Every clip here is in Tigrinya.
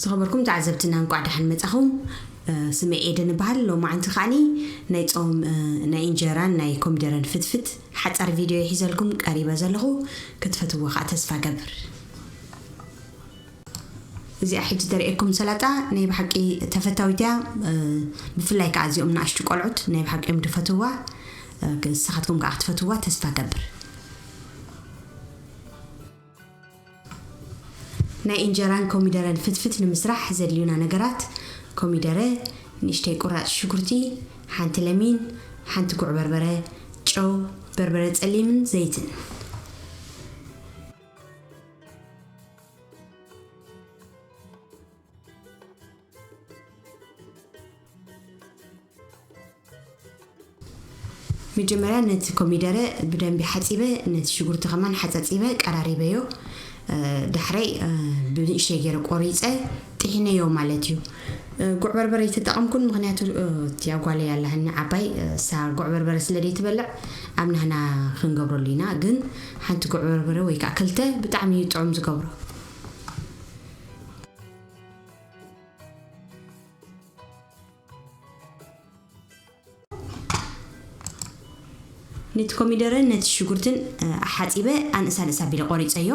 ዝኸበርኩም ተዓዘብትና፣ እንቋዕ ደሓን መጻኹም። ስመይ ኤደን እበሃል። ሎማዓንቲ ከዓኒ ናይ ጾም ናይ እንጀራን ናይ ኮሚደረን ፍትፍት ሓጻር ቪድዮ ሒዘልኩም ቀሪበ ዘለኹ። ክትፈትዎ ከዓ ተስፋ ገብር። እዚኣ ሕጂ ተርእየኩም ሰላጣ ናይ ብሓቂ ተፈታዊት እያ። ብፍላይ ከዓ እዚኦም ንኣሽቱ ቆልዑት ናይ ብሓቂ እዮም ድፈትዋ። ንስኻትኩም ከዓ ክትፈትዋ ተስፋ ገብር። ናይ እንጀራን ኮሚደረን ፍትፍት ንምስራሕ ዘድልዩና ነገራት፣ ኮሚደረ፣ ንእሽተይ ቁራጽ ሽጉርቲ፣ ሓንቲ ለሚን፣ ሓንቲ ጉዕ በርበረ፣ ጨው፣ በርበረ ጸሊምን ዘይትን። መጀመርያ ነቲ ኮሚደረ ብደንቢ ሓጺበ፣ ነቲ ሽጉርቲ ከማን ሓጻጺበ ቀራሪበዮ። ዳሕረይ ብንእሽተይ ገይረ ቆሪጸ ጥሒነዮ ማለት እዩ። ጉዕ በርበረ ኣይተጠቐምኩን፣ ምኽንያቱ እቲያ ጓለይ ኣላህኒ ዓባይ፣ እሳ ጉዕ በርበረ ስለ ዘይትበልዕ ኣብ ናህና ክንገብረሉ ኢና። ግን ሓንቲ ጉዕ በርበረ ወይ ከዓ ክልተ ብጣዕሚ እዩ ጥዑም ዝገብሮ። ነቲ ኮሚደረን ነቲ ሽጉርትን ኣሓጺበ ኣንእሳ ንእሳ ኣቢለ ቆሪጸዮ።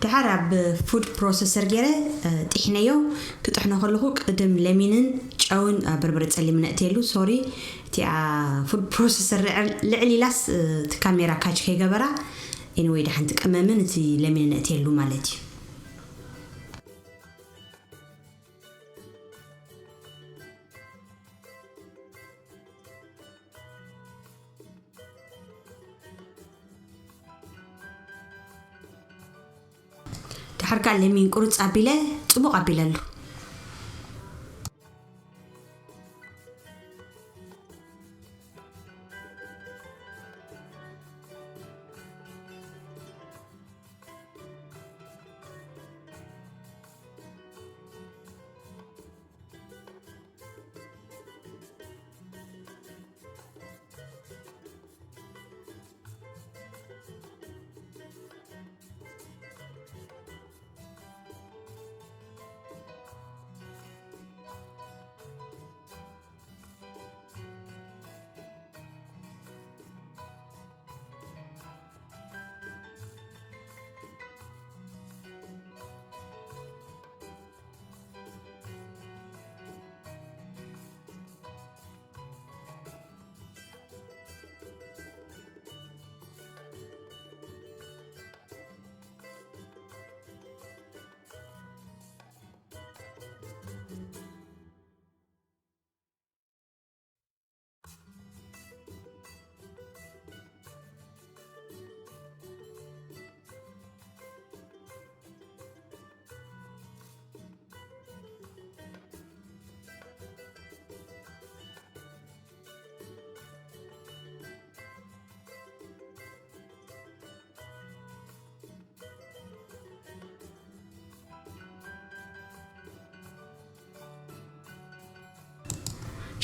ድሓር ኣብ ፉድ ፕሮሰሰር ገይረ ጥሒነዮ። ክጥሕኖ ከለኹ ቅድም ለሚንን ጨውን በርበረ ጸሊምን ነእትየሉ። ሶሪ፣ እቲኣ ፉድ ፕሮሰሰር ልዕል ኢላስ እቲ ካሜራ ካች ከይገበራ። ኤኒወይ፣ ድሓንቲ ቀመምን እቲ ለሚንን ነእትየሉ ማለት እዩ። ድሓር ከዓ ለሚን ቁርፅ ኣቢለ ፅቡቕ ኣቢለሉ።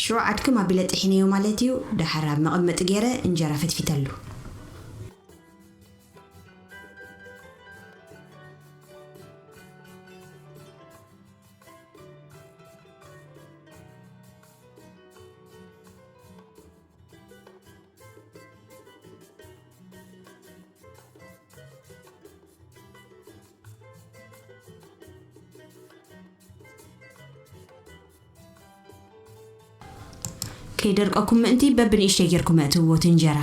ሽዑ ዓድክም ኣቢለ ጥሒነዮ ማለት እዩ። ደሓር ኣብ መቐመጢ ገይረ እንጀራ ፈትፊተሉ። ከይደርቀኩም ምእንቲ በብንእሽተይ ጌርኩም እእትውዎ እቲ እንጀራ።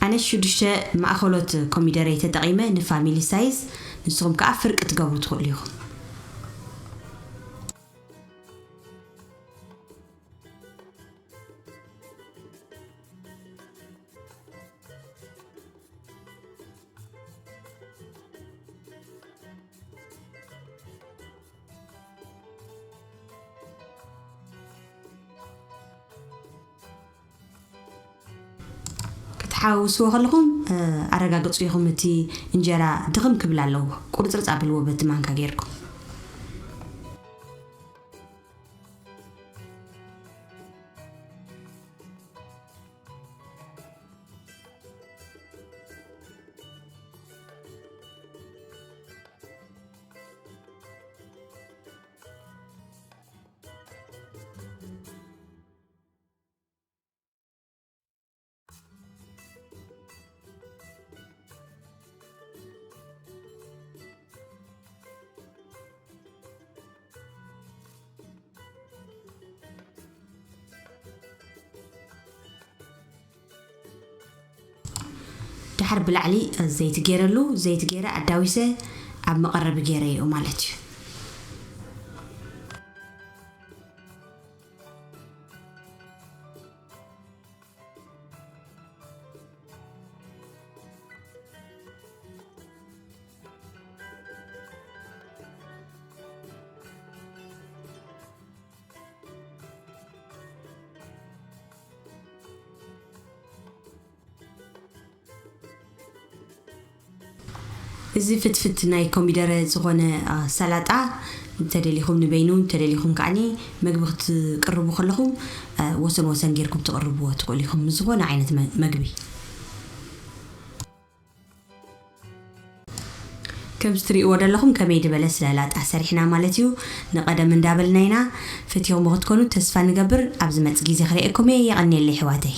ኣነ ሽዱሽተ ማእኸሎት ኮሚደረ ተጠቒመ ንፋሚሊ ሳይዝ፣ ንስኹም ከኣ ፍርቂ ትገብሩ ትኽእሉ ኢኹም። ክትሓውስዎ ከለኹም፣ እ፣ ኣረጋግጹ ኢኹም። እቲ እንጀራ ድኽም ክብል ኣለዎ። ቁርጽርጽ ኣብልዎ በቲ ማንካ ጌርኩም። ድሓር ብላዕሊ ዘይቲ ገይረሉ፣ ዘይቲ ገይረ ኣዳዊሰ ኣብ መቐረቢ ገይረ እዩ ማለት እዩ። እዚ ፍትፍት ናይ ኮሚደረ ዝኾነ፣ አ፣ ሰላጣ እንተደሊኹም ንበይኑ፣ እንተደሊኹም ከዓኒ መግቢ ክትቅርቡ ከለኹም፣ አ፣ ወሰን ወሰን ጌርኩም ትቕርብዎ ትኽእሉ ኢኹም፣ ምስ ዝኾነ ዓይነት መ-፣ መግቢ። ከምዚ ትርእይዎ ዘለኹም ከመይ ዝበለ ሰላጣ ሰሪሕና ማለት እዩ። ንቐደም እንዳበልና ኢና። ፈቲኹሞ ክትኮኑ ተስፋ ንገብር። ኣብ ዝመጽእ ግዜ ክርእየኩም እየ። የቐንየለይ ኣሕዋተይ።